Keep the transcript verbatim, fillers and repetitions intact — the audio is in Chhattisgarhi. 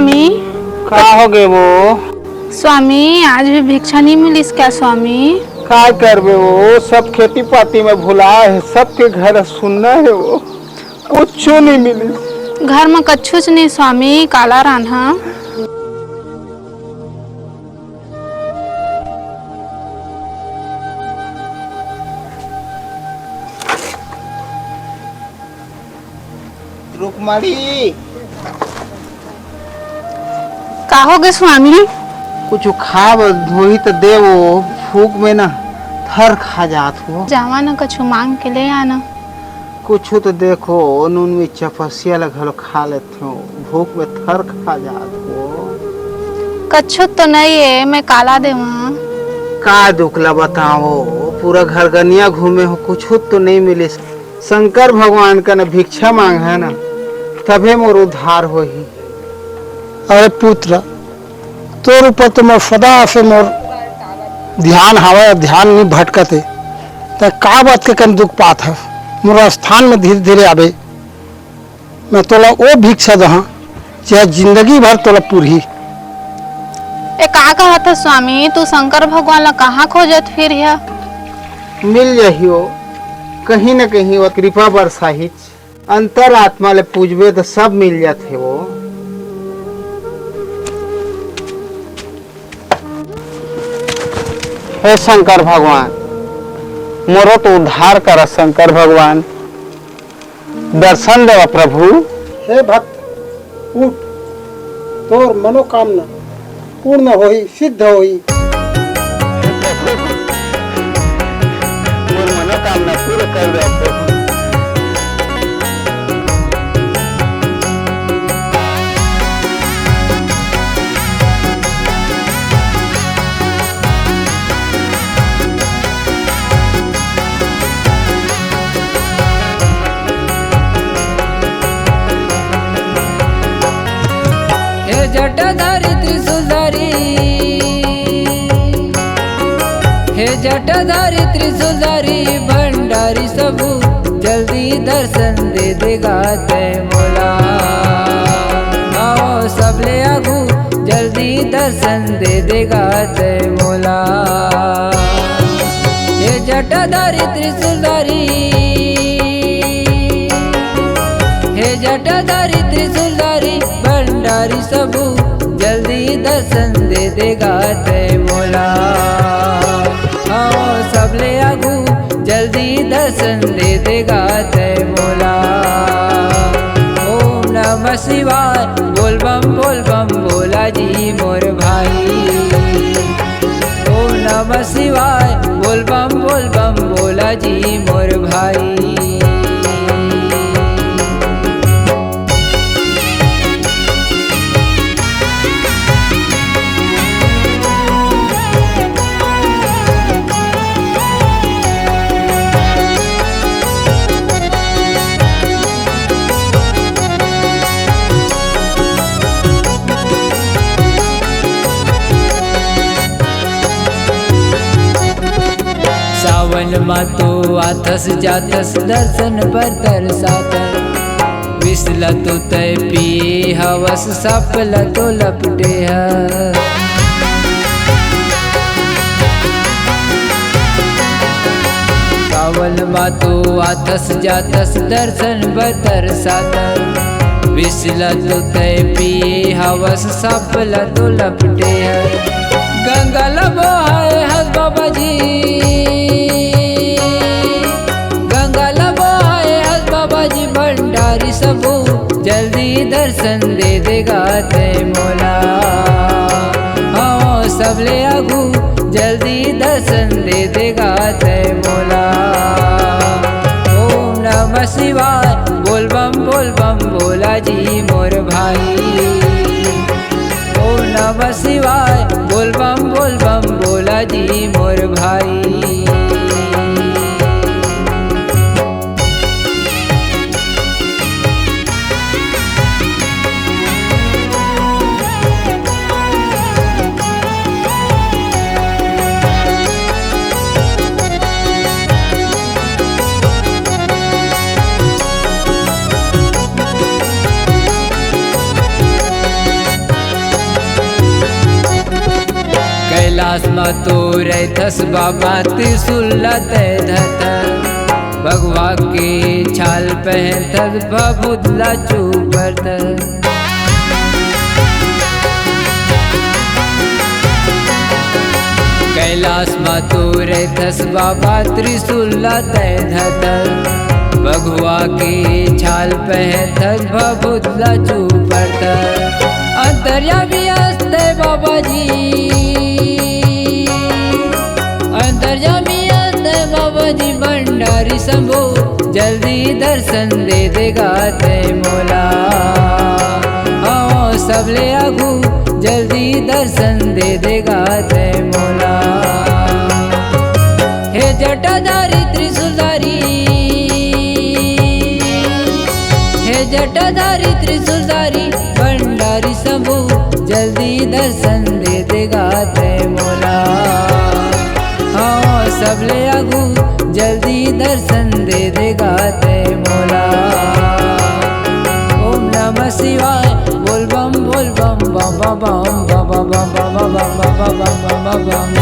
स्वामी। का हो गे वो? स्वामी, आज भी भिक्षा नहीं मिलिस का स्वामी? का करबे वो, सब खेती पाती में भुला हे, सबके घर सुन्ना हे वो, कुछू नहीं मिलिस। घर में कछुच नहीं स्वामी, काला रांधा। रुकमारी। का हो गे स्वामी? कुछ खाब धोही त दे वो, भूख में ना थर खा जात हो। जावा ना, कुछ मांग के ले आना। कुछ तो देखो, नून मिर्चा पसिया ला घलो खा लेथो, भूख में थर खा जात हो। कछु तो नहीं है, मैं काला देवा। का दुख ला बताओ, पूरा घर गनिया घूमे हो, कुछ तो नहीं मिले। शंकर भगवान कने भिक्षा मांग है ना, तभे मोर उद्धार होही। अरे पुत्र, तोर ऊपर तो मोर सदा से मोर ध्यान हावय, ध्यान नहीं भटकते। तै का बात के कन दुख पात हस? मोर स्थान में धीरे-धीरे आबे। मैं तोला ओ भिक्षा दहा, जेह जिंदगी भर तोला पुरही। ए का कहत हस स्वामी, तू शंकर भगवान ला कहाँ खोजत फिरिहा? मिल जाही ओ, कहीं न कहीं ओ कृपा बरसाही। अंतरात्मा ले पूजबे त सब मिल जाथे वो। हे शंकर भगवान, मोरो तो उद्धार करा शंकर भगवान, दर्शन देवा प्रभु। हे भक्त, उठ, तोर मनोकामना पूर्ण होही, सिद्ध होही। मोर मनोकामना पूरा कर दे प्रभु। हे जटाधारी त्रिशूलधारी, हे जटाधारी त्रिशूलधारी भंडारी सबू, जल्दी दर्शन दे देगा तै मोला। आओ सबले आगू, जल्दी दर्शन दे देगा तै मोला। हे जटाधारी त्रिशूलधारी, हे जटाधारी त्रिशूलधारी भंडारी सबू, जल्दी दर्शन दे देगा तै मोला। हाँ, सबले आगू जल्दी दर्शन दे देगा तै मोला। ओम नमः शिवाय, बोल बम बोल बम बोला जी मोर भाई। ओम नमः शिवाय, बोल बम बोल बम बोला जी मोर भाई। सावन मा तो आथस जाथस दर्शन बर तरसाथस। विष ल तो तै पिए हवस, साँप ल तो लपटे हस। सावन मा तो आथस जाथस दर्शन बर तरसाथस। विष ल तो तै पिए हवस, साँप ल तो लपटे हस। गंगा ल बोहाए हस बाबा जी, गंगा ल बोहाए हस बाबा जी भंडारी सबू, जल्दी दर्शन दे देगा तै मोला। हाँ, सबले आगू जल्दी दर्शन दे देगा तै मोला। ओम नमः शिवाय, बोल बम बोल बम बोला जी मोर भाई। ओम नमः शिवाय, बोल बम बोल बम बोला जी मोर भाई। म तो रहिथस बाबा त्रिशूल ला तै धरथस, भगवा के छाल पहनथस भभूत ला चूपरथस। कैलाश म तो रहिथस बाबा त्रिशूल ला तै धरथस, भगवा के छाल पहनथस भभूत ला चूपरथस। अंतर्यामी अस तै बाबा जी, अंतर्यामी अस तै बाबा जी भंडारी शंभू, जल्दी दर्शन दे देगा तै मोला। हाँ, सबले आगू जल्दी दर्शन दे देगा तै मोला। हे जटाधारी त्रिशूलधारी, हे जटाधारी त्रिशूलधारी भंडारी शंभू, जल्दी दर्शन दे देगा तै मोला। हाँ, सबले आगू जल्दी दर्शन दे देगा तै मोला। ओम नमः शिवाय, बोल बम बोल bomb, bomb bomb bomb, bomb bomb bomb.